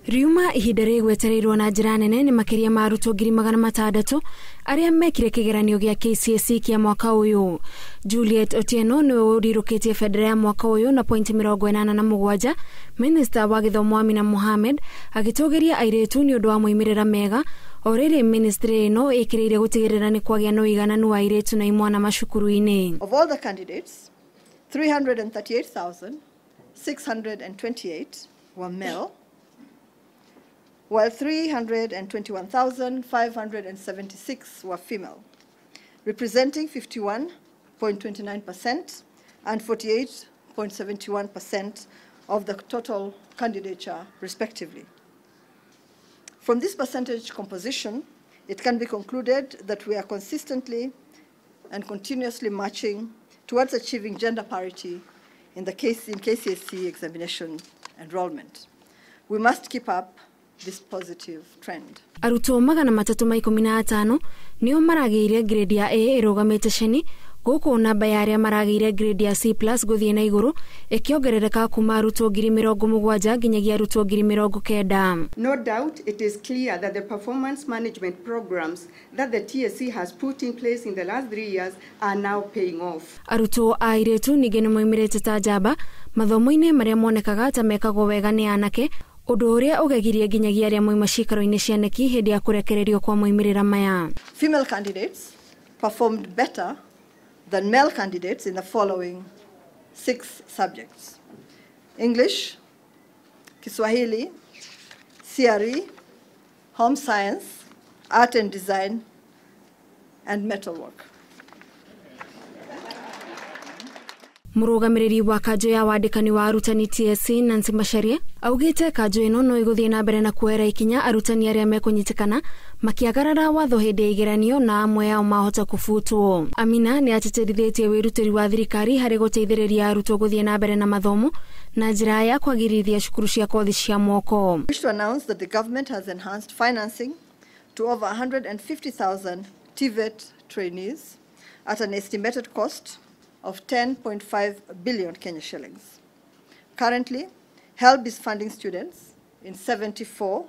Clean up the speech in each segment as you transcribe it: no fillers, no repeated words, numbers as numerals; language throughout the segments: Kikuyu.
Riuma ihinda rĩgwetereirwo na njĩra nene nĩ makĩria ma arutwo 600,000 arĩa mekire kĩgeranio gĩa KCSE kĩa mwaka ũyũ. Juliet Otieno nĩwe ũrirũkĩtie bendera ya mwaka ũyũ na pointi 87. Minista wa gĩthomo Amina Mohamed agĩtũgĩria airĩtu nĩ ũndũ wa moimĩrĩra mega. O rĩrĩ ministry ĩno ĩkĩrĩire gũtigĩrĩra nĩ kwagĩa na ũigananu wa airĩtu na imwana macukuru-inĩ. Of all the candidates, 338,628 were male, while 321,576 were female, representing 51.29% and 48.71% of the total candidature, respectively. From this percentage composition, it can be concluded that we are consistently and continuously marching towards achieving gender parity in the KCSE examination enrollment. We must keep up this positive trend. Arutwo 315 nĩo maragĩire grade ya A ĩrũgamĩte ceni, gũkũ namba ya arĩa maragĩire grade ya C+ gũthiĩ na igũrũ ĩkĩongerereka kuma arutwo 70,000 nginyagia arutwo 90,000. No doubt it is clear that the performance management programs that the TSC has put in place in the last 3 years are now paying off. Arutwo a airĩtu ningĩ nĩmoimĩrĩte ta njamba mathomo-inĩ marĩa monekaga ta mekagwo wega nĩ anake, ũndũ ũrĩa ũgegirie nginyagia arĩa moima ciikaro-inĩ cia neki hĩndĩ ya kũrekererio kwa moimĩrĩra maya. Female candidates performed better than male candidates in the following 6 subjects: English, Kiswahili, CRE, Home Science, Art and Design, and Metalwork. Mũrũgamĩrĩri wa kanjũ ya wandĩkani wa arutani TSC Nancy Macharia augĩte kanjũ ĩno no ĩgũthiĩ na mbere na kuoera ikinya arutani arĩa mekũnyitĩkana makĩagarara watho hĩndĩ ya igeranio na amwe ao mahota kũbutwo. Amina nĩ atĩtĩrithĩtie wĩrutĩri wa thirikari harĩ gũteithĩrĩria arutwo gũthiĩ na mbere na mathomo na njĩra ya kwagĩrithia cukuru cia kothi cia moko. We wish to announce that the government has enhanced financing to over 150,000 TVET trainees at an estimated cost of 10.5 billion Kenya shillings. Currently, HELB is funding students in 74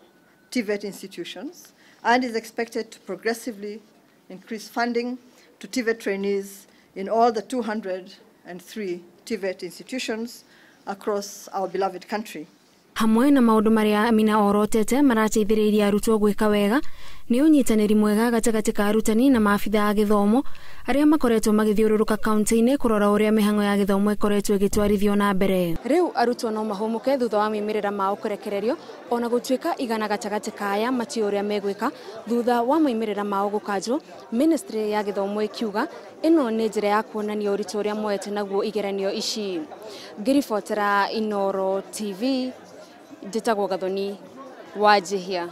TVET institutions and is expected to progressively increase funding to TVET trainees in all the 203 TVET institutions across our beloved country. Hamwe na maũndũ marĩa Amina orotete marateithĩrĩirie arutwo gwĩka wega nĩ ũnyitanĩri mwega gatagatĩ ka arutani na maabitha a gĩthomo arĩa makoretwo magĩthiũrũrũka kaunti-inĩ kũrora ũrĩa mĩhang'o ya gĩthomo ĩkoretwo ĩgĩtwarithio na mbere. Rĩu arutwo no mahũmũke thutha wa moimĩrĩra mao kũrekererio, ona gũtuĩka igana gatagatĩ ka aya matiũĩ ũrĩa megwĩka thutha wa moimĩrĩra mao gũkanjwo. Ministry ya gĩthomo ĩkiuga ĩno nĩ njĩra ya kuonania ũritũ ũrĩa moete naguo igeranio ici. Ngĩribotera Inooro TV, njĩtagwo Gathoni Wanjihia.